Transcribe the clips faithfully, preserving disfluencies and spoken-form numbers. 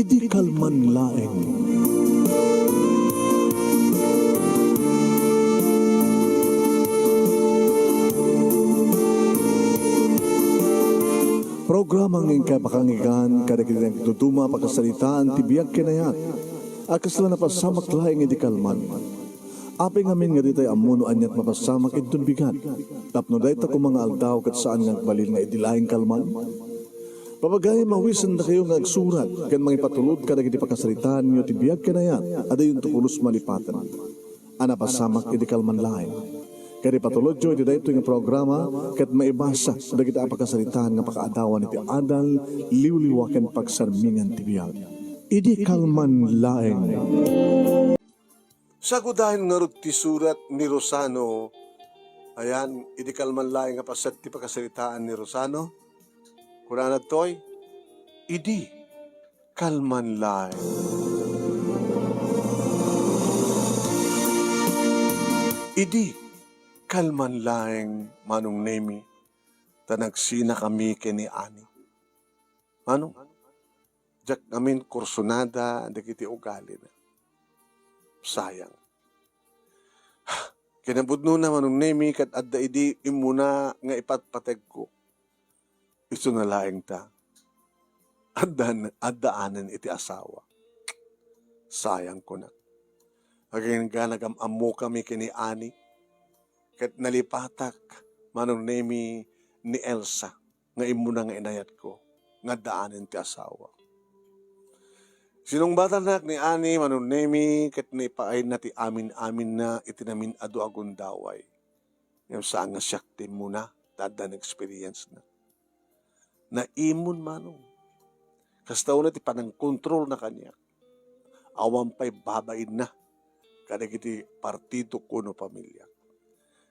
Idi kalman laeng. Programa nga inkay pakanggan kadagiti nagduduma a pakasaritaan ti biag ken ayat a kasla napasamak laeng idi kalman. Apay ngamin nga ditay ammo no aniat mapasamak inton bigat, tapno dayta koma nga aldaw ket saan nga agbalin nga idi laeng kalman? Papagayam a awisendakayo nga agsurat ken mangipatulod kadagiti pakasaritaanyo ti biag ken ayat a dayonto pulos malipaten a napasamak idi kalman laeng. Ket ipatulodyo iti daytoy nga programa ket maibasa dagiti a pakasaritaan nga pakaadawan iti adal, liwliwa ken pagsarmingan ti biag. Idi kalman laeng. Sagudayen ngarud ti surat ni Rosano. Ayan, idi kalman laeng nga paset ti pakasaritaan ni Rosano. Kunana ditoy, idi kalman laeng. Idi kalman laeng, Manong Nemi, ta nagsinakami ken ni Ani. Manong, diak ngamin kursonada dagiti ugalina. Sayang. Kinapudnona, Manong Nemi, ket adda idi immuna nga ipatpategko. Isuna laeng ta, addan-, addaanen iti asawa. Sayang, kunak. Agingga nagam-ammokami ken ni Ani, ket nalipatak, Manong Nemi, ni Elsa nga immuna nga inayatko nga addaanen ti asawa. Sinungbatannak ni Ani, Manong Nemi, ket naipaayna ti amin-aminna iti namin-adu a gundaway. Ngem saan nga siak ti immuna, ta adda experience na. Naimon, Manong. Kasta unay ti panangkontrolna kaniak. Awan pay babainna kadagiti partido kuno pamilya.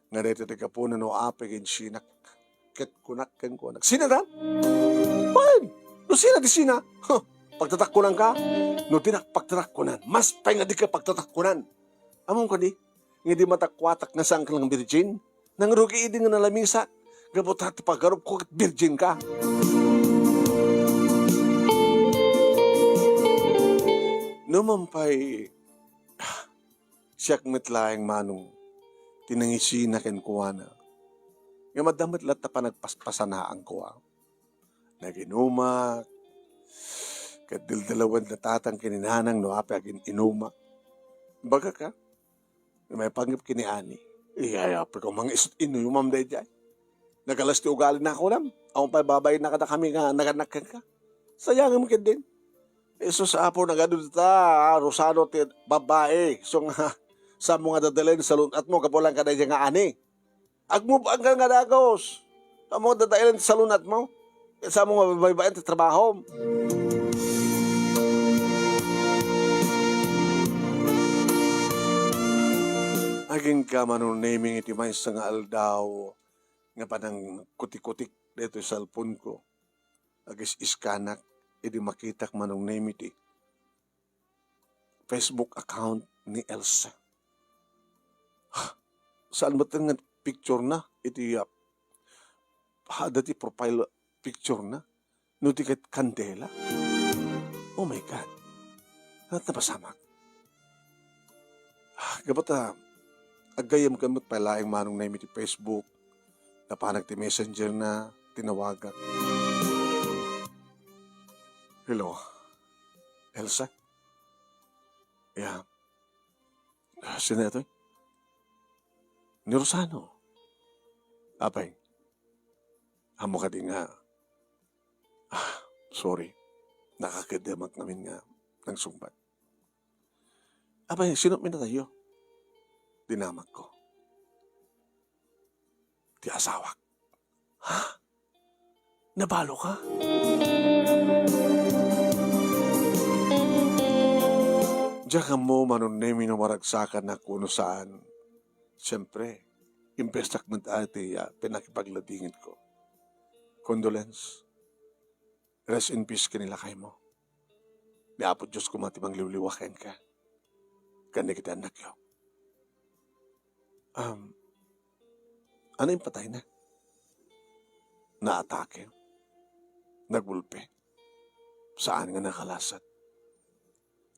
Nga daytoy ti gapuna no apay ginsinak. Ket kunak kenkuana, "Sina dan? Wen, no sina ti sina? Huh, pagtatakkunan ka? No dinak pagtatakkunan, mas pay nga dika pagtatakkunan. Ammom kadi, nga idi matakuatak nga saanka lang virgin? Nangrugi idi nga nalamisak, gapu ta ti pagarupko ket virgin ka." No man pay, siak met laeng, Manong, ti nangisina kenkuana. Ngem adda met latta panagpaspasanaanko, a. Naginumak, ket dildalawen da tatang ken ni nanang no apay agin-inumak. Bagak, a, maipanggep ken ni Ani. Iyayapko mangis-, inuyomam daydiay. Nagalas ti ugalina, kunam. Awan pay babainna kadakami nga nagannak kenka. Sayangem ketdin. Jesus, Apo, nagadu dita, a, Rosano ti babai. So nga, saanmo nga dadalen salun-atmo gapu lang kadaydiay nga Ani. Agmubang ka nga dagus. Ammom nga dadailen ti salun-atmo. Ket saanmo nga babaybaen ti trabahom. Agingga, Manong Nemi, iti maysa nga aldaw nga panangkutikutik daytoy cellphone-ko. Agis-iskanak idi makitak, Manong Nemi, ti Facebook account ni Elsa. Saan met nga picture-na iti, ah, adda ti profile picture-na? No di ket kandela? Oh my God. Ket napasamak. Ah, gapu ta, aggayamkan met pay laeng, Manong Nemi, ti Facebook. Napanak ti messenger-na, tinawagak. Hello, Elsa? Yeah. Ah, sino ito? Ni Rosano. Apay, ammo kadi nga, ah, sorry. Nakakedemak ngamin nga nangsungbat. Apay, sino minatayo? Dinamakko. Ti asawak. Ha? Nabalo ka? Diak ammo, Manong Nemi, no maragsakan ako no saan. Siyempre, imbestak met ati, ah, pinakipagladingit ko. Condolence. Rest in peace ken ni lakaymo. Ni Apo Dios koma ti mangliwliwa kenka. Ken dagiti annakyo. Um, ano yung patay na? Naatake? Nagulpe? Saan nga nakalasat?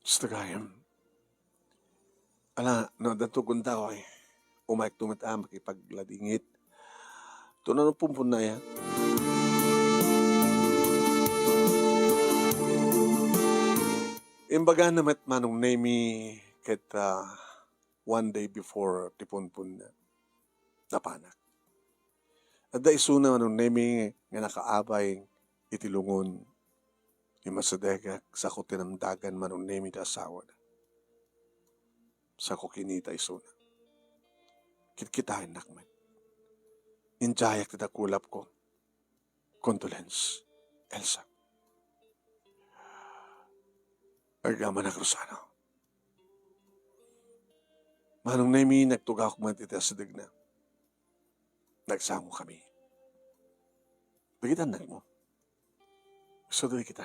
Gusto gayam. Ala, no, addanto gundaway. Umayek to met a makipagladingit. Tuna no pumpunna ya. Imbagana met Manong Nemi ket, ah, one day before ti pumpunna, napanak. Adda isuna Manong Nemi nga nakaabay iti lungon. Immasidegak, sako ti namdagan Manong Nemi ti asawana. Sako kinita isuna. Kitkitaennak met. Indiayak ti dakulapko. Condolence, Elsa. Agamanak, Rosano. Manong Nemi, nagtugawak met iti asidegna. Nagsangokami. Dagiti annakmo. Isu dagita.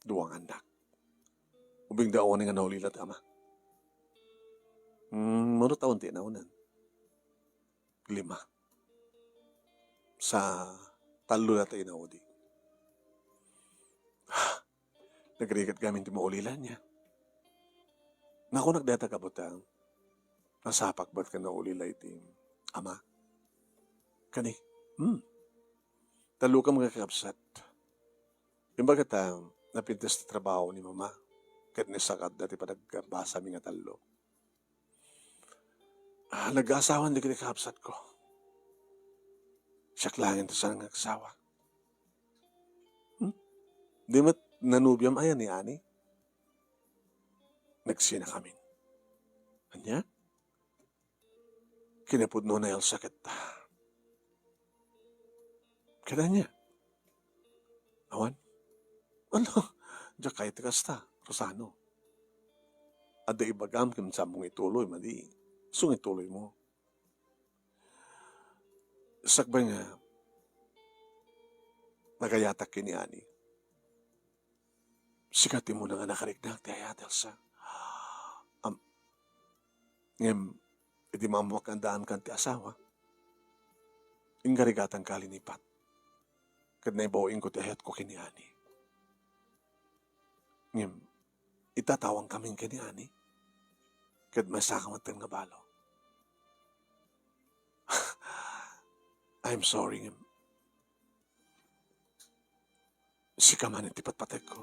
Dua nga annak. Ubing da awan nga naulila ti ama. Hmm, mano taon ti inawan? Lima. Sa tallo data inaudi. Nagrigat gamin ti maulila niya. Nakunak data kabutang. Nasapak bat ka naulila iti ama? Kani, hmm. Tallo ka mga kakabsat. Imbaga ta, napintas ti trabaho ni mama. Ket ni sakad dati panagbasa mi nga tallo. Ah, nag-aasawan dagiti kakabsatko. Siak laeng ti saan nga agsawa. Hmm? Di met nanobiam aya ni Ani? Nagsinakamin. Ania? Kinapudno na Elsa ket. Ket ania? Awan? Ala, diak kayat ti kasta, Rosano. Adda ibagam ken saanmo nga ituloy, madi. Isu nga ituloymo. Sakbay nga, nagayatak ken ni Ani. Sika ti umuna nga nakariknak ti ayat, Elsa. Am, ngem, idi maammoak nga addaan kan ti asawa, ingarigatan ka linipat. Ket naibaw-ingko ti ayatko ken ni Ani. Ngem, itatawangkamin ken ni Ani. Ket maysaka metten nga balo. I'm sorry, ngem, sika man ti patpategko.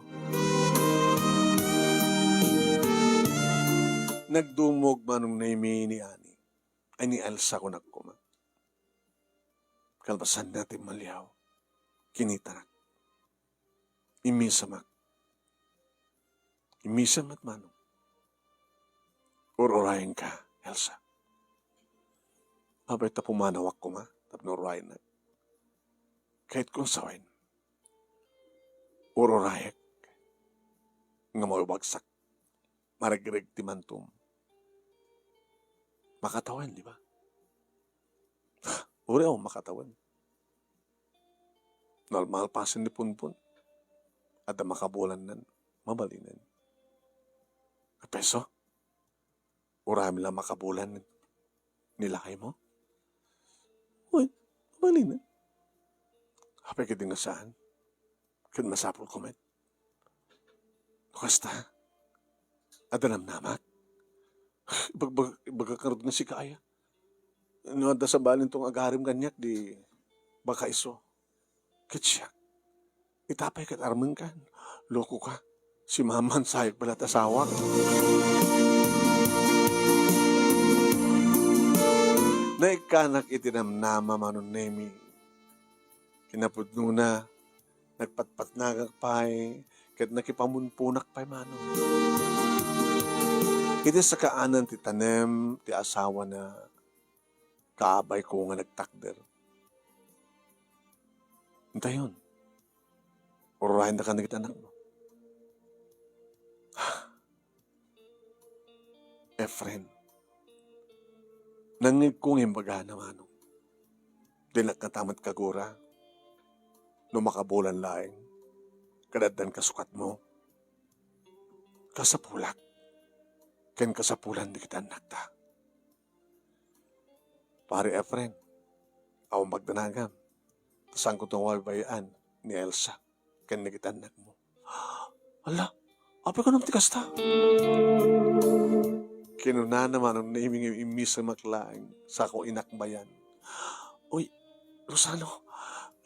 Nagdumog Manong Nemi ni Ani. Ay, ni Elsa, kunak koma. Kalpasanna ti maliaw, kinitanak. Immisamak. Immisam met, Manong. Ur-urayenka, Elsa. Apay ta pumanawak koma tapno urayennak? Kayatko nga sawen. Ur-urayek nga maubagsak. Maregreg ti mantom. Makatawen, di ba? Uri, awan makatawen. Nalmalpasen ni Punpun. Adda makabulannan. Mabalinen. Peso? Uray la makabulan ni lakaymo? Uy, mabalinen. Apay ketdi nga saan? Ket masapulko met. No kasta, adda namnamak? Ibagbag-, ibagak ngarud nga sika aya. No adda sabalinto nga agarim kaniak, di baka isu. Ket siak, ita pay ket armenkan. Loko ka. Si Maman, sayop pala ti asawak. Naikkanak iti namnama, Manong Nemi. Kinapudnona, nagpatpatnagak pay, ket nakipamunpunak pay, Manong. Iti sakaanan ti tanem ti asawana, kaabayko nga nagtakder. Intayon, ururayen dagiti annakmo. Efren, nangngegko nga imbagana, Manong. Dinak ngata met kagura no makabulan laeng ket addan kasukatmo. Kasapulak ken kasapulan dagiti annakta. Pare Efren, awan pagdanagam, ta saanko ti mabaybay-an ni Elsa ken dagiti annakmo. Ala, Apay kunam ti kasta? Kinunana Manong Nemi nga immisemak laeng, sako inakbayan. Uy, Rosano,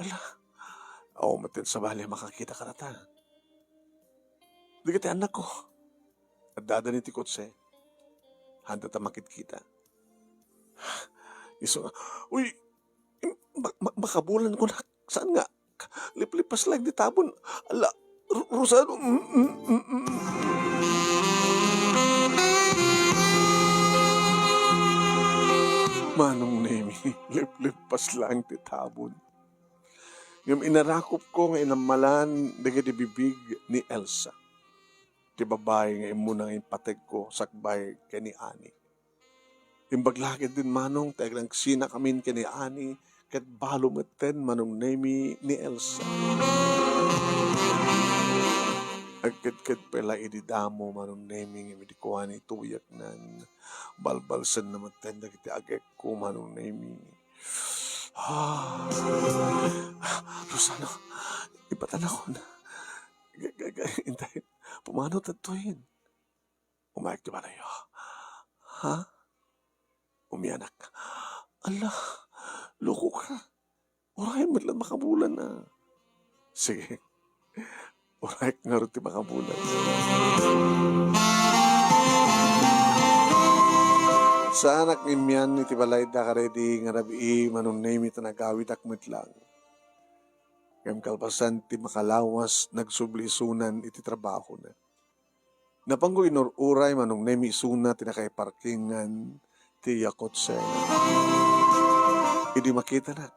ala, awan met ti sabali a makakita kadata. Dagiti annakko, addada iti kotse. Haanda ta makitkita. Isu nga, uy, ma-, ma-, makabulan ko na. Saan nga? Liplipas lang ti tabon. Ala, Ru-, Rosano, mm, mm, mm, mm. Manong Nemi, liplipas lang ti tabon. Ngem inarakupko nga inammalan dagiti bibig ni Elsa, ti babai nga immuna nga impategko sakbay ken ni Ani. Imbag la ketdin, Manong, ti agnagsina kamin ken ni Ani, ket balo metten Manong Nemi ni Elsa. Agkedked pay la idi damo Manong Nemi ngem idi kuani tuyeknan, balbalsenna metten dagiti agekko Manong Nemi. Ah. Rosano, ipatanakon. Ga-, ga-, ga-, intay, pumano tadtoyen? Umayek ti balayyo. Ha? Umianak. Ala, loko ka. Uray met lang makabulan na. Sige. Uray ngarud ti makabulan. Saanak nga immian iti balayda kadaydi nga rabii, Manong Nemi, ta nagawidak met lang. Ngem kalpasan ti makalawas, nagsubli isunan iti trabahona. Napanko inur-uray Manong Nemi isuna ti nakaiparkingan ti iya kotsena. Idi makitanak,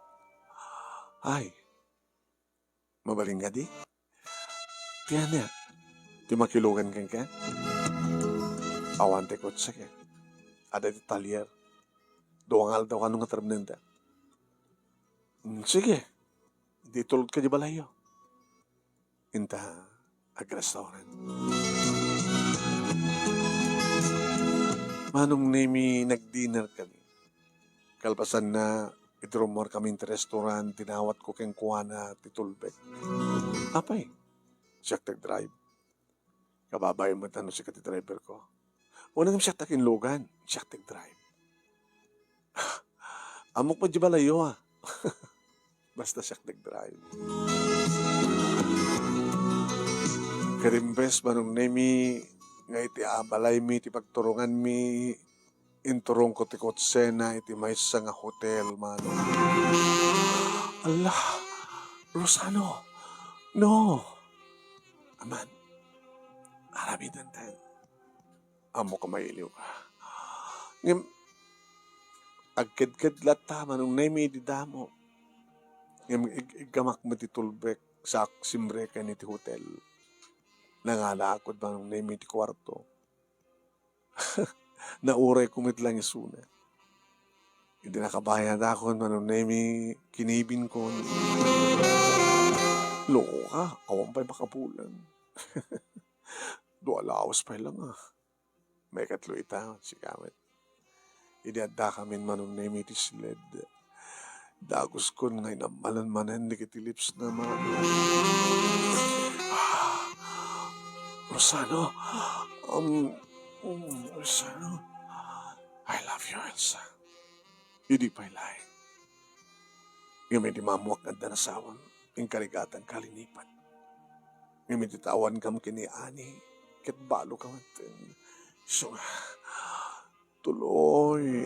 ay, mabalin kadi? Ti ania? Ti makilugan kenka? Awan ti kotsek. Adda ti talyer. Dua nga aldaw kano nga taremnenta. Mm, sige. Di tulod ka di balayyo. Inta, ag-restaurant. Manong Nemi, nag-dinner kami. Kalpasanna, idrummuar kami iti restaurant, dinawatko kenkuana ti tulbek. Apay, siak ti agdrive. Kababain met no sika ti driver ko. Unay ngem siak ti kinlugan, siak ti agdrive. Ammok met di balayyo, a. Basta siak ti agdrive. Ket imbes, Manong Nemi, nga iti abalaymi ti pagturonganmi, inturongko ti kotsena iti maysa nga hotel, Manong. Ala, Rosano, no. Aman, aramidentayo. Ammok a mailiw ka. Ngem, agkedked latta, Manong Nemi, idi damo. Ngem, ig-, iggamak met ti tulbek, sa simreken iti hotel. Nangalaak, Manong Nemi, ti kuarto. Naurayko met lang isuna. Idi nakabayadakon, Manong Nemi, kinibinkon. Loko ka, awan pay makabulan. Dua lawas pay lang, a. Maikatlo ita, sika met. Idi addakamin, Manong Nemi, iti siled, daguskon nga inammalan manen dagiti lipsna, ma-, Ah, Rosano, um, mm, Rosano, I love you, Elsa. Idi pay laeng. Ngem idi maammoak nga adda nasawam, inkarigatanka a linipat. Ngem idi taawankam ken ni Ani, ket balo ka metten. Isu nga, tuloy.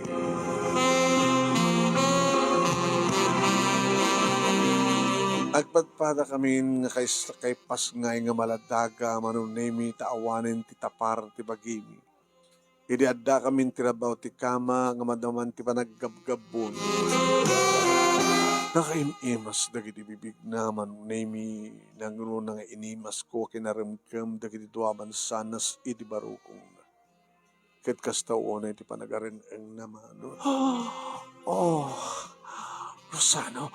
Agpadpadakamin nga kais-, kaipasngay nga maladaga, Manong Nemi, ta awanen ti tapar ti bagimi. Idi addakamin ti rabaw ti kama nga madaman ti panaggabgabbon. Nakaim-imas dagiti bibigna, Manong Nemi, nangruna nga inimasko ken naremkem dagiti dua a mansanas idi barukongna. Ket kasta unay ti panagaren-engna, Manong. Oh, Rosano.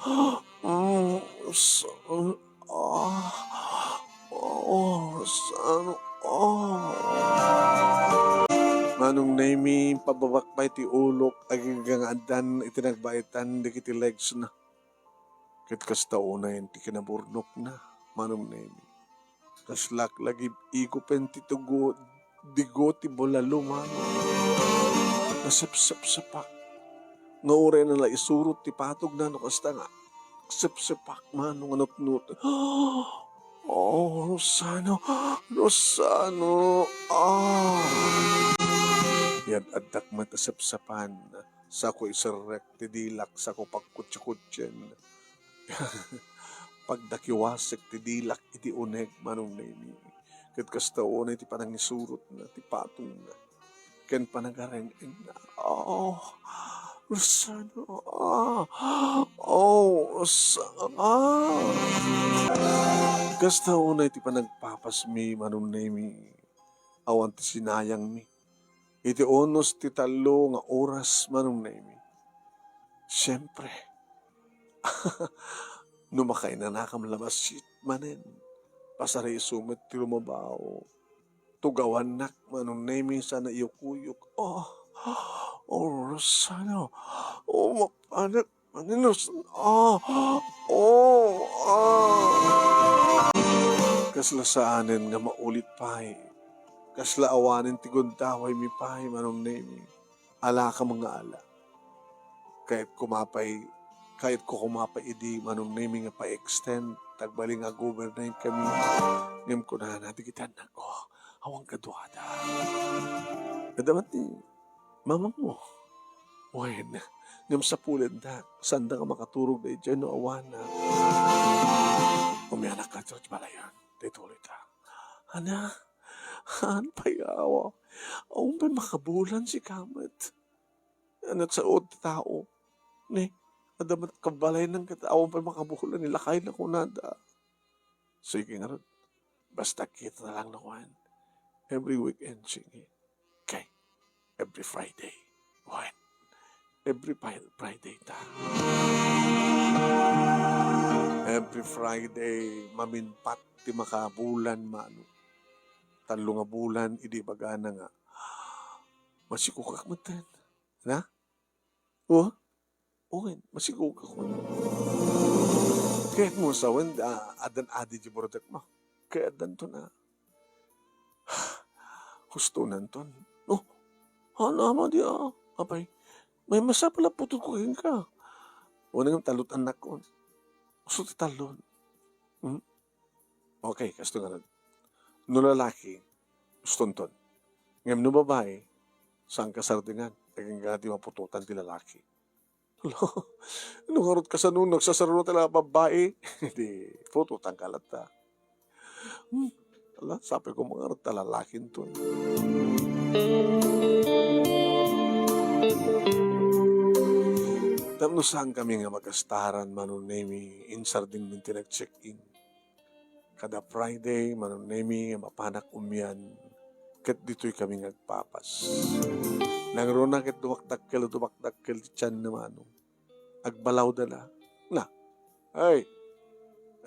Mm, Rosano. Ah, oh, Rosano. Ah. Manong Nemi, pababak pay ti ulok, agingga nga addan iti nagbaitan dagiti legsna. Ket kasta unay ti kinaburnokna, Manong Nemi. Kaslak lagip igupen ti tugo, digo ti bulalo, Manong. Nasepsepsepak. Nga uray na la isurot ti patogna no kasta nga sepsepak, Manong, nga nutnut. Oh, Rosano, Rosano, ah! Yad-addak met a sepsepan, sako iserrek ti dilak, sako pagkutsikutsien. Pagdakiwasek ti dilak iti uneg, Manong Nemi. Ket kasta unay ti panangisurotna, ti patongna, ken panagareng-engna. Oh, Rosano, ah, oh, Rosano, ah. Kasta unay ti panagpapasmi, Manong Nemi. Awan ti sinayangmi. Iti unos ti tallo nga oras, Manong Nemi. Siempre, no makainanakam la bassit manen, pasariso met ti lumabaw. Tugawannak, Manong Nemi, sana iyukuyok. Oh, oh, Rosano. Oh, mapanak, Maninos. Ah, oh, ah. Kasla saanen nga maulit pay. Kasla awanen ti gundawaymi pay, Manong Nemi. Alakam nga ala. Kayatko mapay, kayatko koma pay idi, Manong Nemi, nga pa-extend, ta agbalin nga overnight kami. Ngem kunana dagiti annakko, awan kaduada. Adda met ni mamangmo. Wen, ngem sapulenda, saanda nga makaturog daydiay no awana. Umianak ka, George, balayan. Daytoy ta. Ana, haan pay awa. Awan pay makabulan sika met. Anak sa ti tao. Ni, adda met kabalaynan ket awan pay makabulan ni lakayna kunada. Sige ngarud. Basta kita na lang no kuan. Every weekend, sige. Kay, every Friday. Kuan. Every Fri-, Friday ta. Every Friday, maminpat ti makabulan, Mano. Tallo nga bulan, idi ibagana nga, masikogak metten. Na? O? Wen, masikogak. Ket mo sawen, ah, addan adi di burdek mo. Kay addanton a. Hustonanton. O, haan a, Madi, ah. Apay, may masapul a putotko kenka. Wen, ngem tallo ti annakon. Husto ti tallon. Hmm? Okay, kasto ngarud. No lalaki, hustonton. Ngem no babai, saan kasardingan. Agingga ti maputotan ti lalaki. Hala, no ngarud kasano, nagsasarano ti la-, babai? Di, putotanka latta. Hmm, hala, sapay ko ngarud ta lalakinton. Tapno saan kami nga magastaran, Mano Nemi, insardingmin ti nag-check-in. Kada Friday, Mano Nemi, mapanak umian, ket ditoy kami nga agpapas. Nangruna ket dumakdakkel, dumakdakkel ti tianna, Mano. Agbalawda la. Na, ay,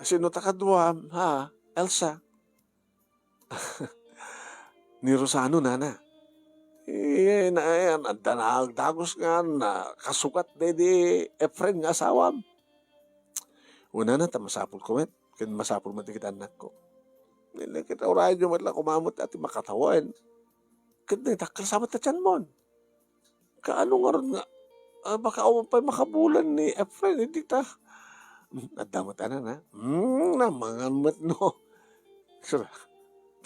sino ta kaduam, ha, Elsa? Ni Rosano, nana. Eh, na, eh, adda na agdagus nga, na, kasugat daydi Efren nga asawam. Unana, ta masapul ko met, ken masapul met dagiti annakko. Nila kita, urayyo met la koma met ti makatawen. Ket naitakkel sa met ta tianmon. Kaano ngarud nga, ah, baka awan pay makabulan ni Efren, idi ta. Hmm, adda met anan, ha? Hmm, namangan met, no? Sura,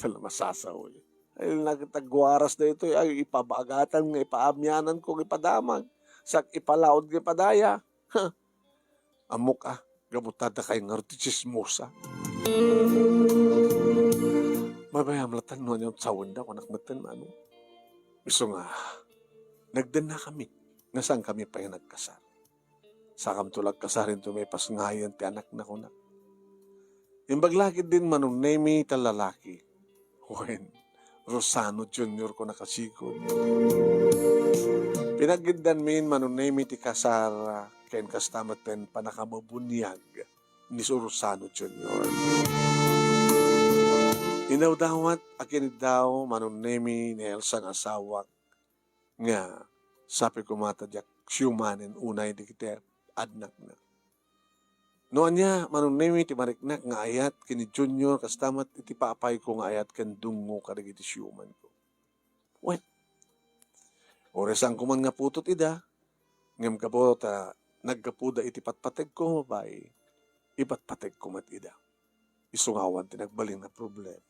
tala masasaw, eh. Ay, nagtagwaras daytoy, ay, ipabagatan nga ipaamianan ko nga ipadamag. Sak ipalaod nga ipadaya. Ha? Ammok a, gapu ta dakay ngarud ti tsismosa. Mabayam latan no ania sawenda, kunak metten, Mano. Isu nga, nagdennakami, nga saan kami pay nga nagkasar. Sakamto la agkasar intoy maipasngayan ti anakna, kunak. Imbag la ketdin, Mano Nemi, ta lalaki. Wen, Rosano Junior ko nakasigud. Pinagiddanmin, Mano Nemi, ti kasar, ken kasta metten pannakabubuniag ni Rosano Junior. Inawdawat a kiniddaw, Mano Nemi, ni Elsa nga asawak, nga sapay koma ta diak siumanen unay dagiti annakna. No ania, Manong Nemi, ti mariknak nga ayat ken ni Junior, kasta met iti papayko nga ayat ken dungngo kadagiti siumanko. Wen, uray saanko man nga putot ida, ngem gapu ta naggapuda iti patpategko nga babai, ipatpategko met ida. Isu nga awan ti nagbalin nga problema.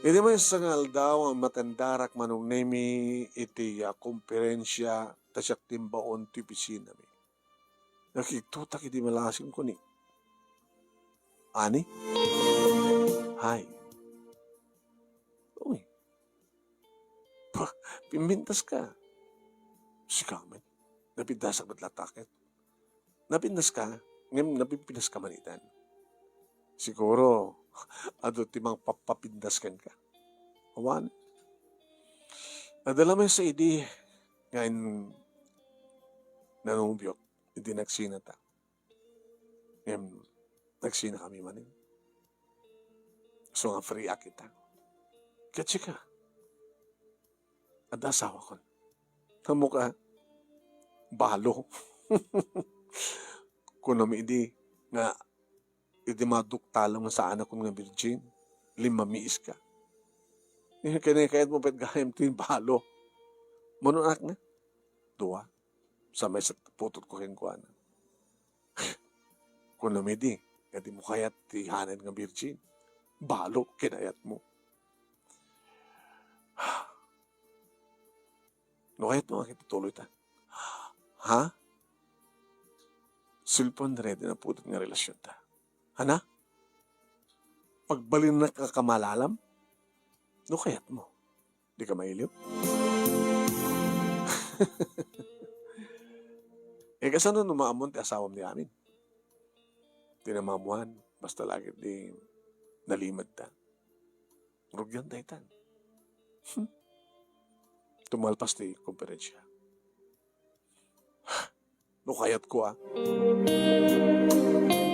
Iti maysa nga aldaw, a matendarak, Manong Nemi, iti, ah, komperensia, ta siak ti imbaon ti opisinami. Nakigtotak iti malasim, kunana, "Ani?" "Hay." "Uy. Pa, pimpintaska." "Sika met. Napintasak met latta ket." "Napintaska, ngem napimpinas ka man itan. Siguro, adu ti mangpapapintas kenka." Awan. Adda la maysa idi nga in-, nanubiok idi nagsinata. Ngem, nagsinakami manen. So nga free a kita. Ket sika, adda asawakon. Ammok a, balo. Kunam idi nga, idi maduktalam nga saanakon nga virgin, limmamiiska. Ken kayatmo pay gayam ti balo. Mano anak na? Dua. Sa maysa putotko kenkuana. Kunam idi, nga dimo kayat ti hanay nga virgin. Balo, kinayatmo. No kayatmo nga ituloy ta. Ha? Cellphone, ready na putot nga relasyonta. Ana? Pagbalinnak a kamalalam? No kayatmo. Dika mailiw? Eh, kasano no maammoan ti asawam ti amin? Ti namammuan, basta la ket di nalimedta. Rugian daytan. Hmm. Tumalpas ti komperensia. No kayatko, a.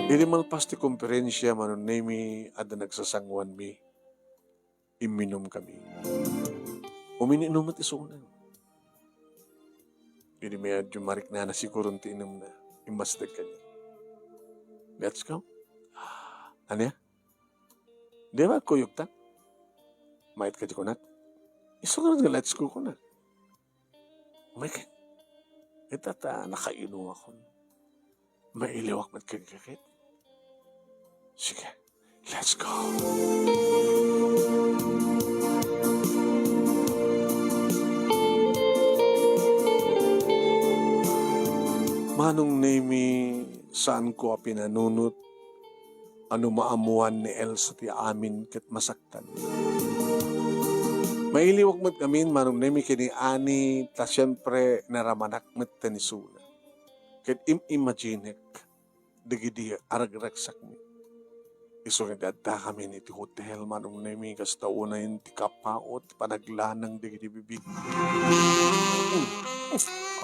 Idi malpas ti komperensia, Manong Nemi, adda nagsasanguanmi. Imminumkami. Umin-inum met isuna. Idi medyo mariknana siguro ti inumna, immasideg kaniak. "Let's go." Ania? Di ba agkuyogta? Mayat kadi kunak? Isu nga let's go kunak. Umayka. Ita ta nakainumkon. Mailiwak met kenka ket. Sige, let's go. Manong Nemi, saanko a pinanunot a no maammoan ni Elsa ti amin ket masaktan. Mailiwak met ngamin, Manong Nemi, ken ni Ani, ta siempre, naramanak met ta ni isuna. Ket im-imaginek dagidi aragragsakmi. Isu nga addakami iti hotel, Manong Nemi, kasta unay ti kapaut, panaglanang dagidi bibig.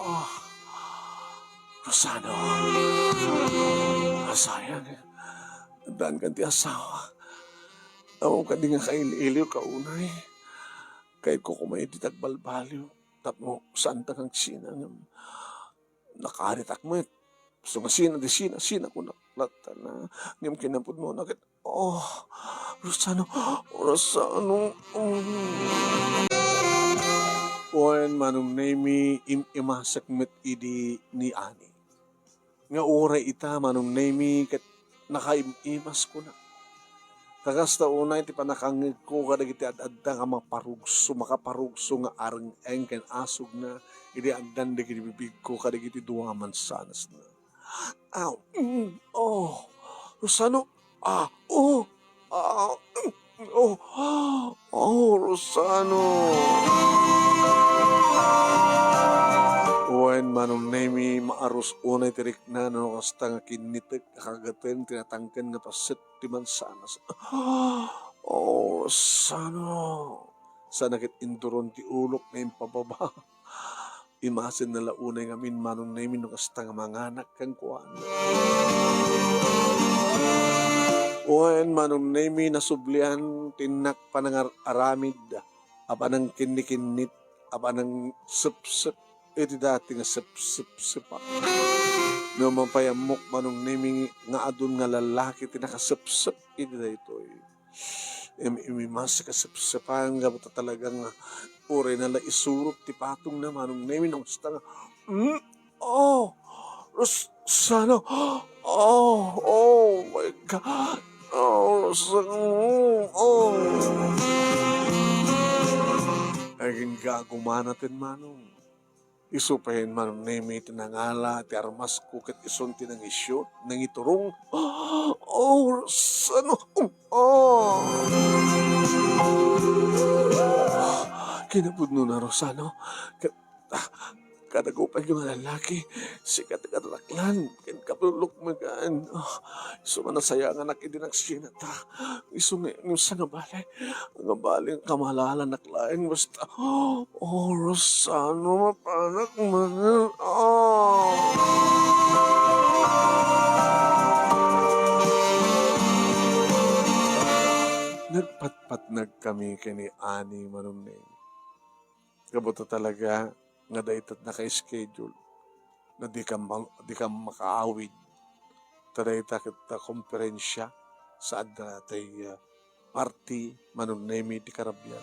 Ah, Rosano. Asayang. Addaankan ti asawa. Awan kadi nga kaili-iliw ka unay. Kayatko koma iti agbalbaliw. Tapno saanta nga agsina ngem nakaaritak met. Isu nga sina ti sina, sina kunak latta na. Ngem kinapudno na ket, oh, Rosano, Rosano, oh. Wen, Manong Nemi, im-imasek met idi ni Ani. Nga uray ita, Manong Nemi, ket nakaim-imas kunak. Ta kasta unay ti pannakangngegko kadagiti ad-adda nga maparugso, makaparugso nga areng-eng ken asugna idi addan dagiti bibigko kadagiti dua mansanasna. Aw, mm, oh, Rosano, ah, oh, ah, mm, oh, oh, Rosano. Wen, Manong Nemi, maarus unay ti rikna no kasta nga kinnitek a kagaten ti natangken nga paset ti mansanas. Oh, Rosano. Saan a ket induron ti ulok nga impababa. Imasenna la unay ngamin, Manong Nemi, no kasta nga manganak kenkuana. Wen, Manong Nemi, nasublian ti innak panangar-aramid a panangkinnikinnit a panangsepsep iti dati nga sepsepsepak. No mapay-ammok, Manong Nemi, nga adun nga lalaki ti nakasepsep iti daytoy. Im-, imimasa kasepsepan, gapu ta talaga nga uray na la isurot ti patongna, Manong Nemi, no kasta nga, mm, oh, Rosano, oh, oh my God, oh, Rosano, oh. Agingga gumana ten Manong. Isu pay, Manong Nemi, ti nangala ti armasko ket isun ti nangisyo, nangiturong. Oh, Rosano! Oh! Kinapudno na, Rosano. Ket, ah, kadagupay nga lalaki, sika ti kadadaklan, ken kapulok magan. Oh, isu nga nasayanganak idi nagsinata. Isu nga, nga sa nga bale, nga bale nga kamalalanak laeng basta. Oh, Rosano, mapanak man. Oh. Nagpatpatnag kami ken ni Ani, Manong Nemi. Gapu ta talaga nga dayta naka-schedule na di ka ma-, di ka makaawid. Ta dayta ket ta konferensya, saan da tay, ah, party, Manong Nemi, ti karabian.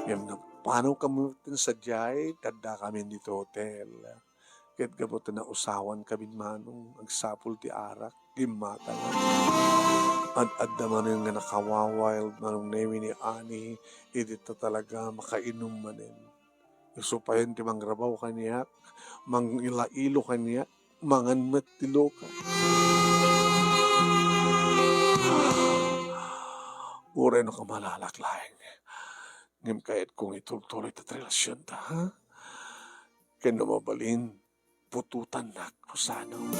Ngem napanaw kami metten sadiay, tadda kami ditoy hotel. Ket gapu ta nausawan kami, Manong, agsapul ti arak, gimmatang. Ad-adda manen nga nakawawild, Manong Nemi, ni Ani, idi ta talaga makainum manen. Isu payen ti mangrabaw kaniak, mangilailo kaniak, mangan met ti luka. Uray no kamalalanak laeng, ngem kayatko nga itultuloy ti relasionta, ha? Ken no mabalin, putotannak, Rosano.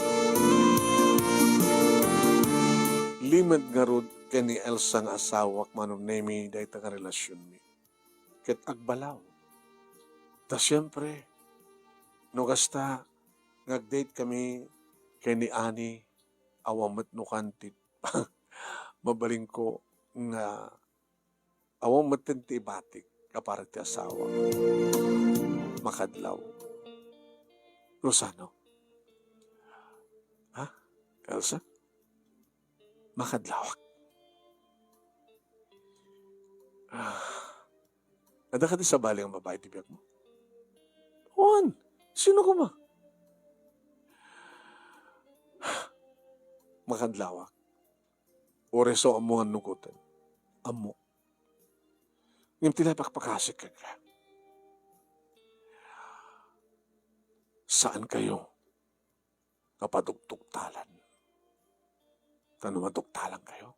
Limed ngarud ken ni Elsa nga asawak, Manong Nemi, dayta nga relasionmi. Ket agbalaw. Ta siempre, no kasta nga ag-date kami ken ni Ani, awan met no kantit. Mabalinko nga awan metten ti ibatik a para ti asawa. Makadlaw. Rosano? Ha? Elsa? Makadlawak. Ah. Adda kadi sabali nga babai ti biagmo? Wen, sino koma? Makadlawak. Uray isu ammo nga annugoten. Ammo. Ngem ti la ipakpakasik kenka, saan kayo nga padugdugtalan. Ta no madugtalan kayo,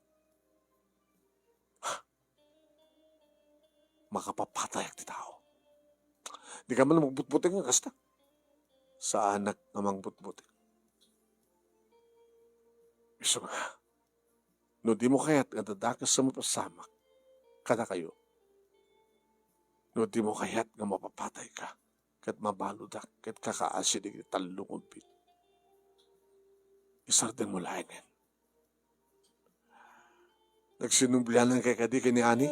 makapapatayak ti tao. Di ka man mangbutbutek nga kasta. Saanak nga mangbutbutek. Isu nga, no dimo kayat nga dadakes a mapasamak kadakayo, no dimo kayat nga mapapatayka ket mabaludak ket kakaasi dagiti tallo nga ulbit, isardengmo laengen. Nagsinublianan kay kadi ken ni Ani?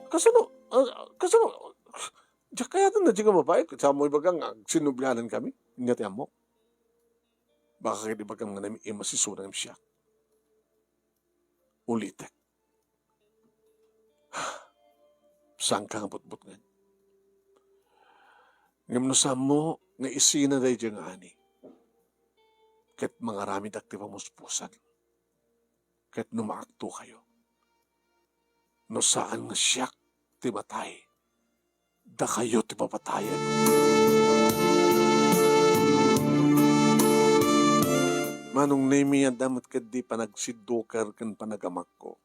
Kasano? Ah, kasano? Diak kayaten daydi nga babai, ket saan mo ibaga nga agsinublianan kami? Ania ti ammok? Baka ket ibagam nga naimas isuna ngem siak. Ulitek. Saanka nga butbutngen. Ngem no saanmo nga isina daydi nga Ani, ket mangaramidak ti pamuspusan, ket no maakto kayo, no saan nga siak ti matay, dakayo ti papatayen. Manong Nemi, adda met ketdi panagsidduker ken panagamakko.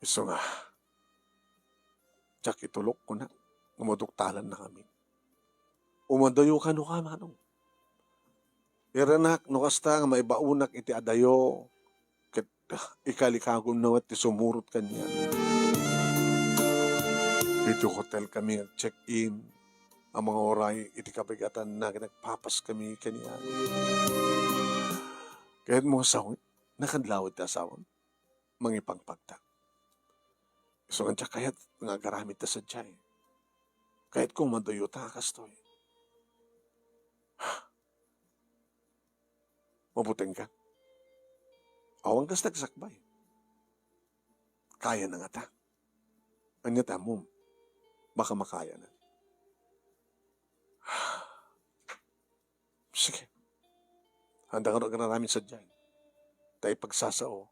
Isu nga, diak itulok, kuna, nga maduktalannakami. Umadayo kano ka, Manong. Irnak, no kasta nga maibaonak iti adayo, ket ikalikagumna met ti sumurot kaniak. Iti hotel kami nag-check-in a manguray iti kabigatanna ket nagpapas kami kaniak. Kayatmo nga sawen, nakadlawed ti asawam? Mangipangpagta. Isu nga diak kayat nga agaramidta sadiay. Kayatko madayota a kastoy. Mabutengka. Awan kas nagsakbay. Kayana ngata. Ania ti ammom? Baka makayana. Sige. Haanda nga agraramid sadiay. Ta ipagsasao,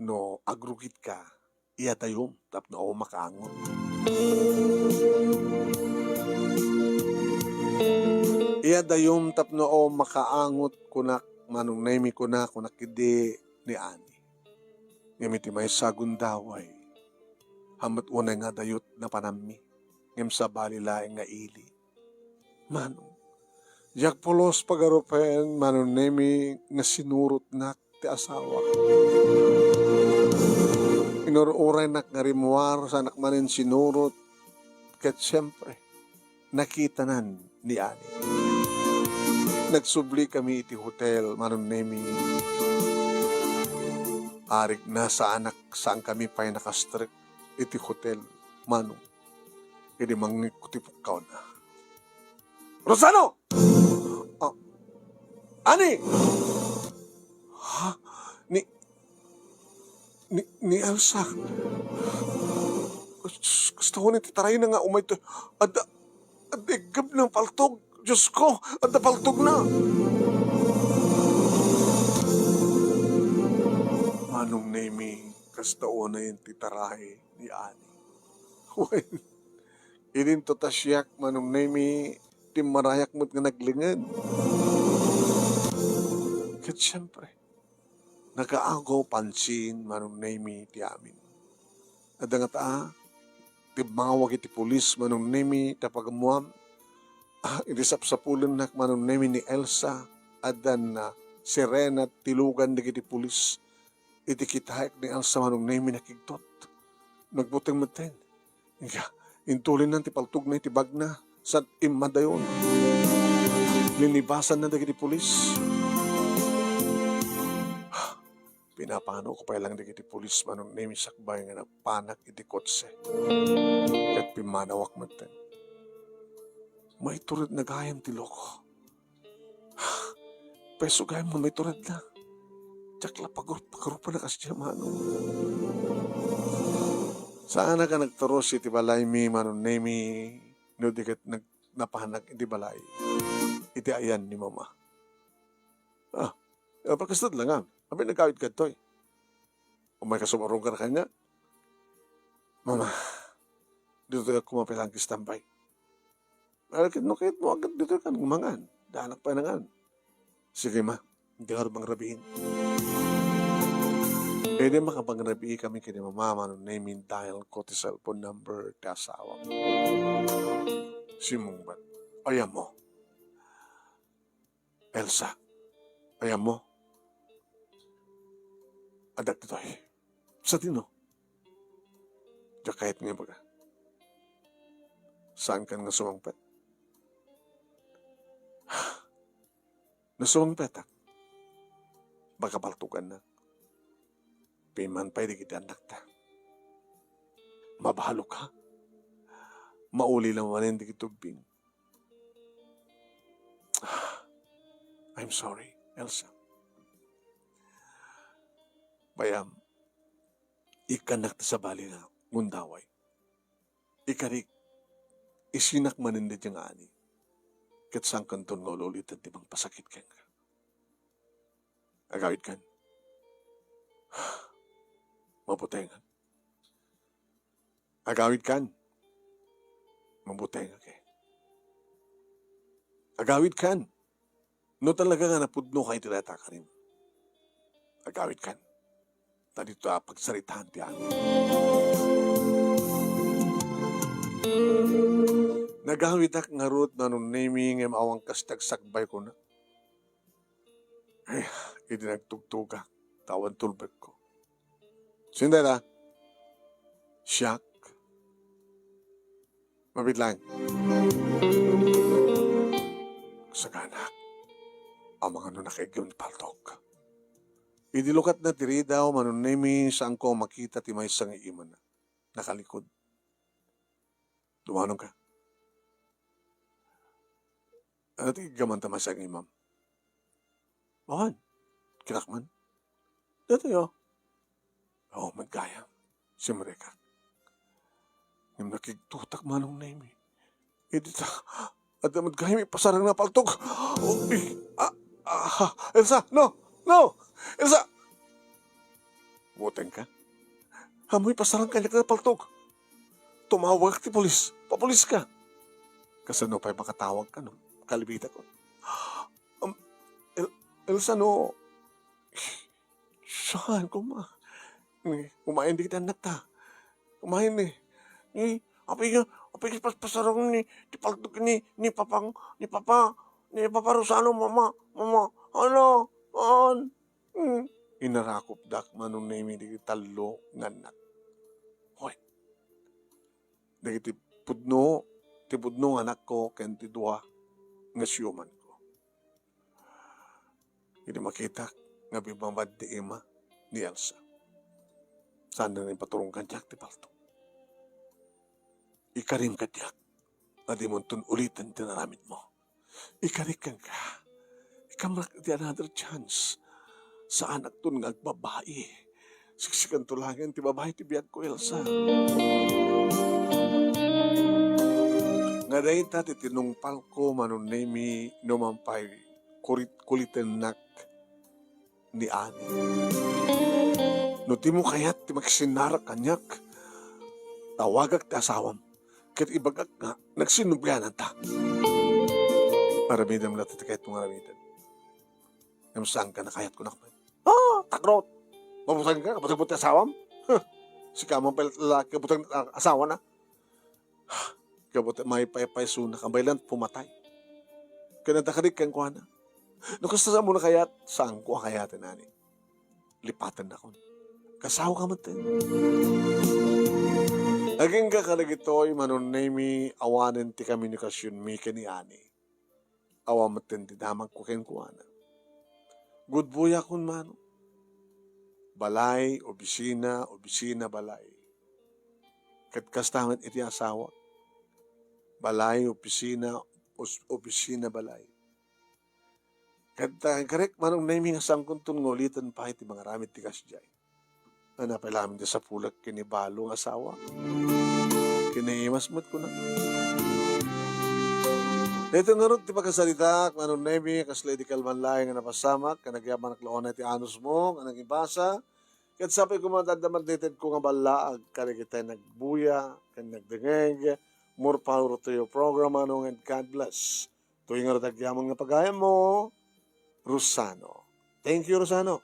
no agrugitka, iyadayom tapno awan makaangot. Iyadayom tapno awan makaangot, kunak, Manong Nemi, kuna, kunak idi ni Ani. Ngem iti maysa a gundaway, hammet unay nga adayot napananmi, ngem sabali laeng nga ili. Manong, diak pulos pagarupen, Manong Nemi, nga sinurotnak ti asawak. Inur-uraynak nga rimmuar, saanak manen sinurot, ket siempre, nakitanan ni Ani. Nagsublikamin iti hotel, Manong Nemi. Arigna, saanak, saankami pay nakastrek iti hotel, Manong. Idi mangngegko ti pukkawna. Rosano! Ah, Ani! Ha? Ni, ni, ni Elsa. Kas-, kasta unay ti tarayna nga umay to. Adda, adda iggab ng paltog. Diyos ko, adda paltogna. Manong Nemi, kasta unay ti taray ni Ani. Wen, idinto ta siak, Manong Nemi, timmarayak met nga naglenged. Ket siempre, nakaagaw pansin, Manong Nemi, ti amin. Adda ngata, timmawag iti pulis, Manong Nemi, ta pagammoam. Ah, idi sapsapulennak, Manong Nemi, ni Elsa, addan, ah, sirena ti lugan dagiti pulis. Iti kitaek ni Elsa, Manong Nemi, nakigtot. Nagbuteng metten. Nga, intulinnan ti paltogna iti bagna, sa immadayon. Linibasanna dagiti pulis. Pinapanawko pay lang dagiti pulis, Manong Nemi, sakbay nga napanak iti kotse. Ket pimmanawak metten. Maituredna gayam ti loko. Peso gayam nga maituredna. Diak la pagur-, pagarupenna kasdiay, Manong. Saanak a nagturus iti balaymi, Manong Nemi, no di ket nag-, napanak iti balay iti ayan ni Mama. Ah, eh, pakastud lang, ah. Apay nagawidka ditoy? Umayka sumarugar kaniak. Mama, ditoy ak koma pay lang agstambay. Ay, ket no kayatmo, agkat ditoy kan mangan. Daanak pay nangan. Sige, ma. Diak ngarud pangrabiin. Idi makapangrabii kami ken ni Mama, Manong Nemi, dial ko ti cellphone number ti asawak. Simmungbat. Ay, ammo. Elsa, ay, ammo? Addak ditoy. Sadino? Diak kayat nga ibaga. Saankan nga sumangpet? No sumangpetak, baka paltogannak. Piman pay dagiti annakta. Mabalok, ha? Mauli la manen dagiti ubbing. I'm sorry, Elsa. Bayam, ikkannak ta sabali nga gundaway. Ikarik, isinak manen daydiay nga ani. Ket saankanton nga ul-uliten ti mangpasakit kenka. Agawidkan. Mabutengan. Agawidkan. Mabutengak, eh. Agawidkan. No talaga nga napudnoka iti dayta a karim, agawidkan. Ta ditoy a pagsaritaan ti amin. Nagawidak ngarud, Manong Nemi, ngem awan kas ti agsakbay, kuna. Ay, idi nagtugtugak, ta awan tulbekko. Sino dayta? Siak. Mabiit laeng. Saganak. Amangan no nakaiggem ti paltok. Idi lukatna ti ridaw, Manong Nemi, saanko a makita ti maysa nga imana. Nakalikod. Dumanonka. Ania ti iggaman ta maysa nga imam? Awan. Kinakman? Datoy, o. O, met gayam. Simrekak. Ngem nakigtotak, Manong Nemi. Idi ta, adda met gayam ipasarangna a paltog. Uy, ah, ah, Elsa, no! No! Elsa! Butengka? Ammoy pasarang kaniak a paltog. Tumawagak ti pulis. Papuliska. Kasano pay makatawagka no kalbitak? Um, El-, Elsa, no? Saan, kuma? Ni, kumain dagiti annakta. Kumain ni. Ni, apay nga, apay nga pas-, pasarang ni, ti paltog ni, ni Papang, ni Papa, ni Papa Rosano, Mama, Mama, hala, saan? Hmm. Inarakupdak, Manong Nemi, dagiti tallo nga annak. Hoy. Dagiti pudno, ti pudno nga anakko ken ti dua nga siumanko. Idi makitak nga bimabad ti ima ni Elsa, saanna nga ipaturong kaniak ti palto. Ikarim kadiak a dimonton uliten ti naramidmo. Ikarik kenka. Ikamrak iti another chance. Saanakton nga agbabai. Siksikanto laengen ti babai ti biagko, Elsa. Nga dayta ti tinungpalko, Manong Nemi, no man pay kurit-, kulitennak ni Ani. No dimo kayat ti makisinarak kaniak, tawagak ti asawam ket ibagak nga nagsinnubiananta. Aramidem latta ti kayatmo nga aramiden. Ngem saanka a kayat, kunak met. Ah, takrot! Mabutengka, kabuteng ti asawam? Huh! Sika man pay lalaki, kabuteng, ah, asawana. Kabuteng, maipaypaysona, kabaylan pumatay. Ken adda kadi kenkuana. No kasta, saanmo a kayat, saanko a kayaten, Ani. Lipatennakon. Kasawaka metten. Agingga kadagitoy, Manong Nemi, awanen ti komunikasionmi ken ni Ani. Awan metten ti damagko kenkuana. Gudbuyakon, Manong. Balay, obisina, obisina, balay. Ket kasta met iti asawak. Balay, opisina, os-, opisina, balay. Ket, ah, karek, Manong Nemi, nga saankonton nga uliten pay ti mangaramid ti kasdiay. Ania pay laeng ti sapulek ken ni balo nga asawa? Ken ni imas met, kuna. Daytoy ngarud ti pakasaritaak, Manong Nemi, kasla idi kalman laeng nga napasamak, ken nagyamanak la unay ti anusmo nga nangibasa, ket sapay koma ta adda mannitedko nga ballaag kadagiti nagbuya ken nagdengngeg. More power to your program, Manong, and God bless. Toy ngarud ti agyamanak nga pagayammo, Rosano. Thank you, Rosano.